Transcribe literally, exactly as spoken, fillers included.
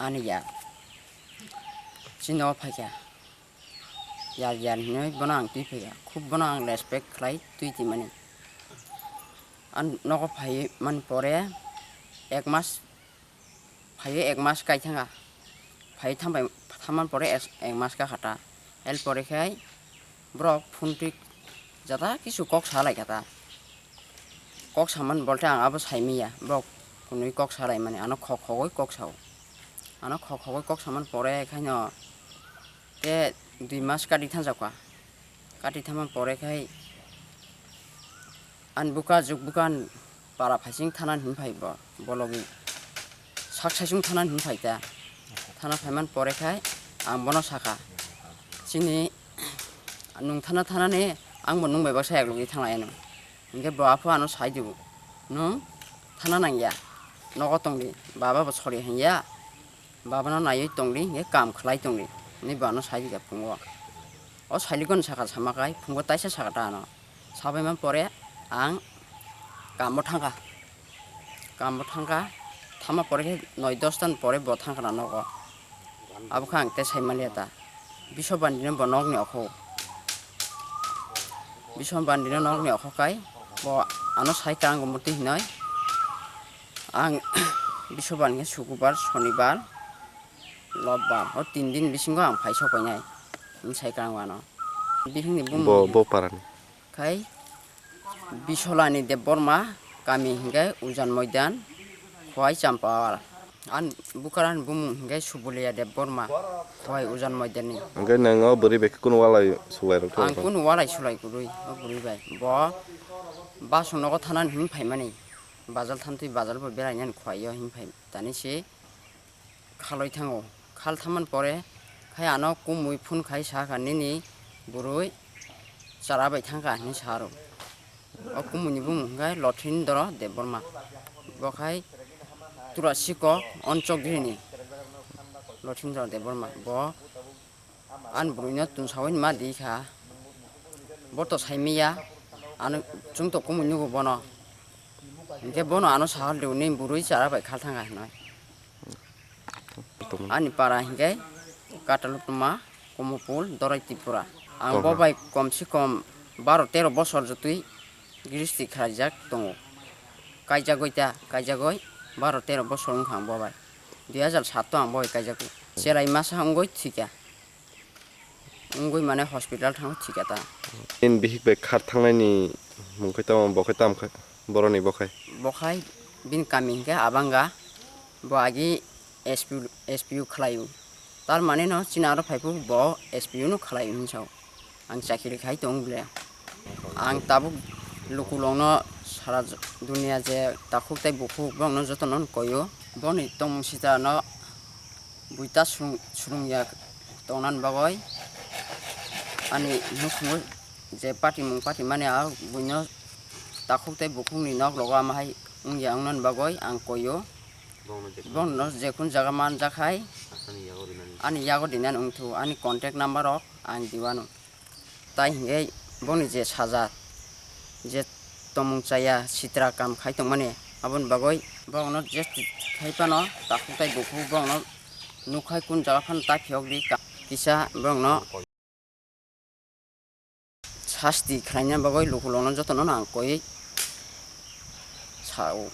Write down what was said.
Ani ya. Chini nogo phaikha. Yar yar hinwi bono ang twi phaikha. Khub bono ang respect khlai twi twi mani. Ang nogo phai man pore ek mas, phaiwi ek mas kai thanga. Phai thambai thamman pore ek, ek mas ka khata. El pore khai borok phone twi jata kisu kok sa lai kha ta. Kok saman bolte ang abo saimiya, borok kunui kok salaimani, ano khok khogoi kok sao. Ano khok khogoi kok saman pore khaino te dui mas kati thangjak kha. Kati thaman pore khai an buka juk buka an para phaising thanan hin phai bo, bologi sak saisung thanan hin phai ta. Thana phaiman pore khai ang bono sakha, "Chini nwng thana thanani ang bo nwng bai baksa yak logi thang lai ano." Hinkhe bo aphuru ano sai di, "Nwng thana nangya, nogo tongdi, baba bo sori hanya, babano naiwi tongdi, hinkhe kam khlai tongdi," hinwi bo ano sai di kha phungo. O sailikon sakha sama khai phungo taisa sakha ta ano. Sabai man pore ang kamo thangkha. Kamo thangkha, thama pore khe noi dos tan pore bo thangkha na nogo. Abo khe ang tei sai maliya ta. Biswabandino bo nokni okho. Biswabandino nokni okho kai bo ano sai kwrwng murti hinoi. Ang Biswabandi khe Sukubar, Sonibar, Lobbar, o tin din bisingo ang phai sok painai. Ang sai kwrwng ano. Bihingni bo, bumung bo parani. Khai Bisolani Debbarma, kami hinkhe Ujan Moidan, Khowai Champawal. An bukaran bumung hinkhe Subulia Debbarma, Khowai Ujan Moidanni. Hinkhe nwng o bwrwi bai khe kunu walai sulai rok thung? Ang kunu walai sulai kwrwi o bwrwi bai. Bo basong nogo thanani hin phaimani. Bazar thantwi bazar bo berainani Khowai o hin phai tani se. Khalwi thango. Khal thaman pore khai ano kumui phone khai sakha, "Nini bwrwi chara bai thangkha," hinwi sa rw. O kumuini bumung hwnkhe Lothindra Debbarma. Bo khai Turasiko Onchokdrini Lothindra Debbarma. Bo ani bwrwino tungsawi ma di kha. Bo to saimiya, ano chwng to kumui nugo bono. Hinkhe bono ano sahal rw, "Nini bwrwi chara bai khal thangkha," hinwi. Ani para hinkhe Katalutma, Komopul, Dorai Tripura. Ang bo bai kom se kom baro tero bosor jotwi gristi khlaijak tongo. Kaijagoi ta, kaijagoi baro tero bosor wngkha ang bo bai. Dui hajar saat o ang bo bai kaijago. Cherai masa wngwi thwikha. Wngwi mane hospital thangwi thwikha ta. Nini bihik bai khar thangnaini mung khe tamo, bo khe tamo khe, boroni bo khai? Bo khai bini kami hinkhe Abanga, bo agi S P, S P O khlaio. Tar mane no chini aro phaiphuru bo S P O no khlaio hinwi sao. Ang chakiri khai tong bole. Ang tabuk lukulokno sara j-, dunia je takhuk tei bukhuk borokno jotono koio. Boni tongmung sita no buita sung-, srungya tongnani bagwi ani nukhungo je patimung patimani a buino takhuk tei bukhukni noklogo ama hai wngya wngnani bagwi ang koio. Bono jekun jaga manjak hai ani yago dinani wngthu, ani contact number rok ang diwano. Tai hinkhe boni je saja, je tomung chaya, sitra kam khai tongmani, aboni bagwi borokno je khai phano takhuk tai bukhuk borokno nukhai kun jaga phano ta phiyok di ka-, kisa borokno sasti khlaina bagwi lukulokno jotono ang koi sao.